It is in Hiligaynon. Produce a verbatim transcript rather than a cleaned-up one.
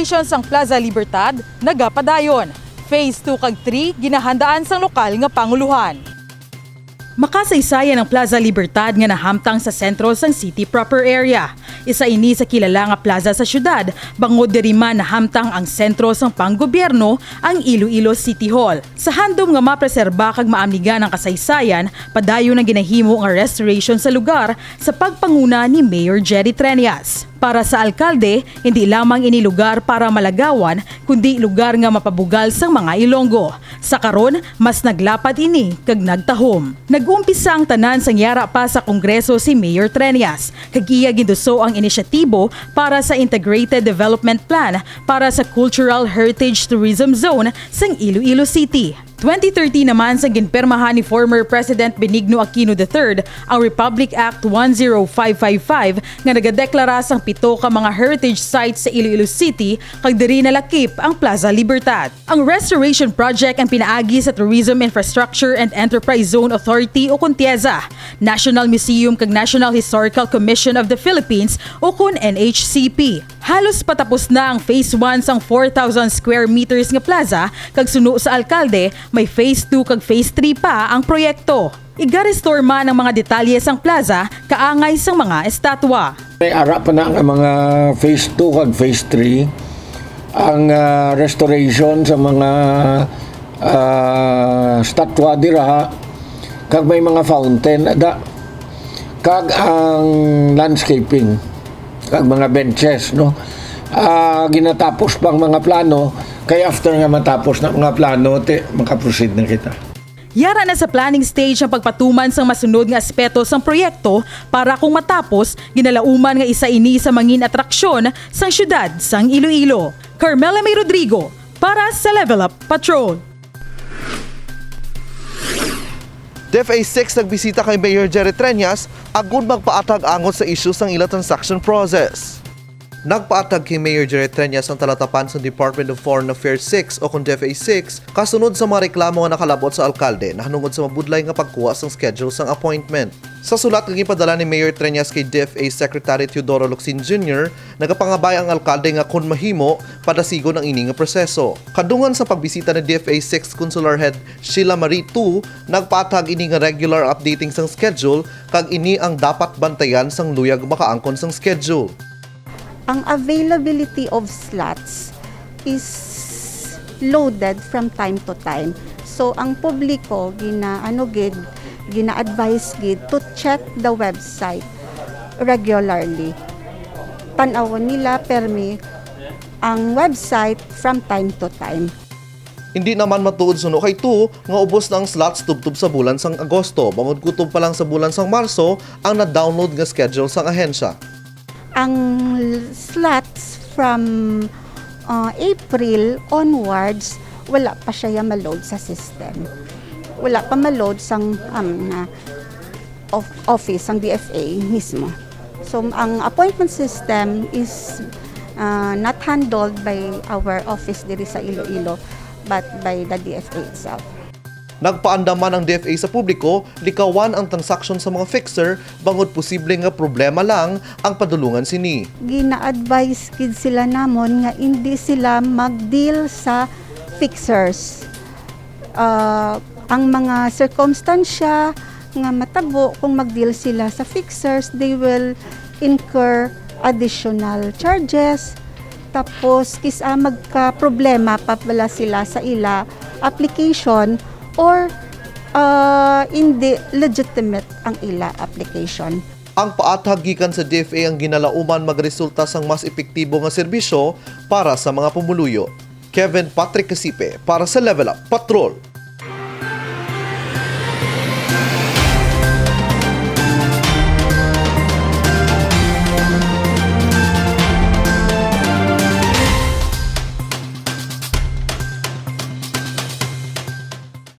Sang Plaza Libertad nagapadayon. Phase two kag three ginahandaan sang lokal nga panguluhan. Makasaysayan ang Plaza Libertad nga nahamtang sa sentro sang city proper area. Isa ini sa kilala nga plaza sa siyudad, bangod diri man nahamtang ang sentro sang panggobyerno, ang Iloilo City Hall. Sa handom nga mapreserba kag maamnigan ang kasaysayan, padayon ang ginahimo nga restoration sa lugar sa pagpanguna ni Mayor Jerry Treñas. Para sa alkalde, hindi lamang ini lugar para malagawan, kundi lugar nga mapabugal sang mga Ilonggo. Sa karon, mas naglapad ini kag nagtahom. Nag-umpisa ang tanan sang yara pa sa Kongreso si Mayor Treñas, kag iya ginduso ang inisyatibo para sa Integrated Development Plan para sa Cultural Heritage Tourism Zone sang Iloilo City. Twenty thirteen naman sang ginpirmahan ni former President Benigno Aquino the third ang Republic Act one zero five five five nga nagadeklara sang pito ka mga heritage sites sa Iloilo City, kag diri nalakip ang Plaza Libertad. Ang restoration project ang pinaagi sa Tourism Infrastructure and Enterprise Zone Authority o kon TIEZA, National Museum kag National Historical Commission of the Philippines o kon N H C P. Halos patapos na ang phase one sang four thousand square meters nga plaza, kag suno sa alkalde, may phase two kag phase three pa ang proyekto. Iga-restore man ang mga detalye sang plaza kaangay sang mga estatwa. May ara pa na nga mga phase two kag phase three ang, ah, restoration sa mga, ah, statwa dira, kag may mga fountain ada, kag ang landscaping, kag mga benches, no? Ah, ginatapos pang mga plano, kay after nga matapos na mga plano, ti, makaproceed na kita. Yara na sa planning stage ang pagpatuman sang masunod nga aspeto sang proyekto para kung matapos, ginalauman nga isa ini sa mangin atraksyon sang siyudad sang Iloilo. Carmela May Rodrigo para sa Level Up Patrol. DFA six nagbisita kay Mayor Jerry Treñas agud magpaathag angot sa isyu sang ila transaction process. Nagpaathag kay Mayor Jerry Treñas ang talatapan sa Department of Foreign Affairs six o kon DFA six kasunod sa mga reklamo nga nakalab-ot sa alkalde nahanungod sa mabudlay nga pagkuha sang schedule sang appointment. Sa sulat nga ginpadala ni Mayor Treñas kay DFA Secretary Teodoro Locsin Junior, nagapangabay ang alkalde nga kon mahimo, padasigon ang ini nga proseso. Kadungan sa pagbisita ni DFA six Consular Head Sheila Marie two, nagpaathag ini nga regular updating sang schedule kag ini ang dapat bantayan sang luyag makaangkon sang schedule. Ang availability of slots is loaded from time to time. So, ang publiko gina-, ano gid, gina-advise gid to check the website regularly. Tan-awon nila permi ang website from time to time. Hindi naman matuod suno kay two nga ubos na ang slots tubtob sa bulan sang Agosto, bangod kutob pa lang sa bulan sang Marso ang na-download nga schedule sang ahensya. Ang slots from, uh, April onwards, wala pa siya ma-load sa system. Wala pa ma-load sang, um, na of-, office sang DFA mismo. So, ang appointment system is, uh, not handled by our office diri sa Iloilo, but by the DFA itself. Nagpaandam man ang DFA sa publiko, likawan ang transaksyon sa mga fixer bangod posible nga problema lang ang padulungan sini. Gina-advise gid sila namon nga indi sila mag-deal sa fixers. Ah, ang mga sirkumstansya nga matabo kung mag-deal sila sa fixers, they will incur additional charges. Tapos, kis-a magka-problema pa bala sila sa ila application or, ah, hindi legitimate ang ila application. Ang paathag gikan sa DFA ang ginalauman magresulta sang mas epektibo nga serbisyo para sa mga pumuluyo. Kevin Patrick Casipe para sa Level Up Patrol.